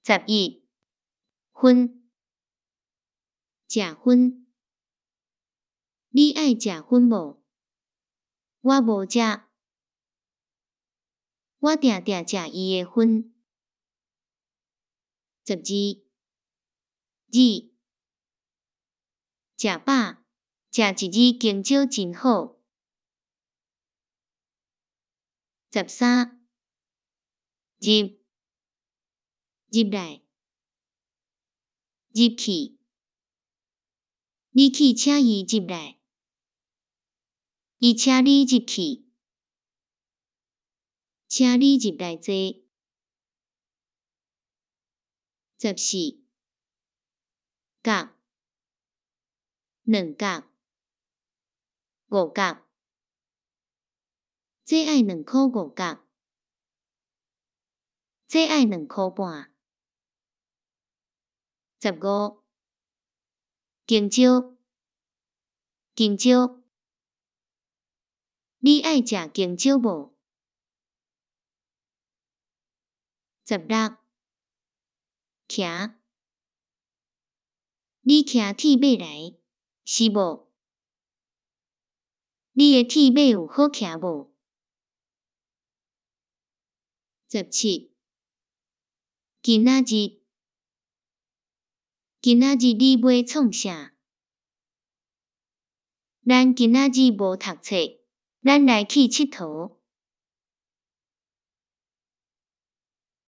11，薰，食薰。你愛食薰無？我無食。我定定食伊的薰。12，字，食飽，食一支香蕉真好。13，入，入來，入去。你去請伊入來，伊請你入去，請你入來坐。14，角，兩角，五角。這愛2箍5角，這愛2箍半。15，香蕉，香蕉。你愛食香蕉無？16，騎，你騎鐵馬來，是無？你的鐵馬有好騎無？17，今仔日，今仔日你欲創啥？咱今仔日無讀冊，咱來去𨑨迌。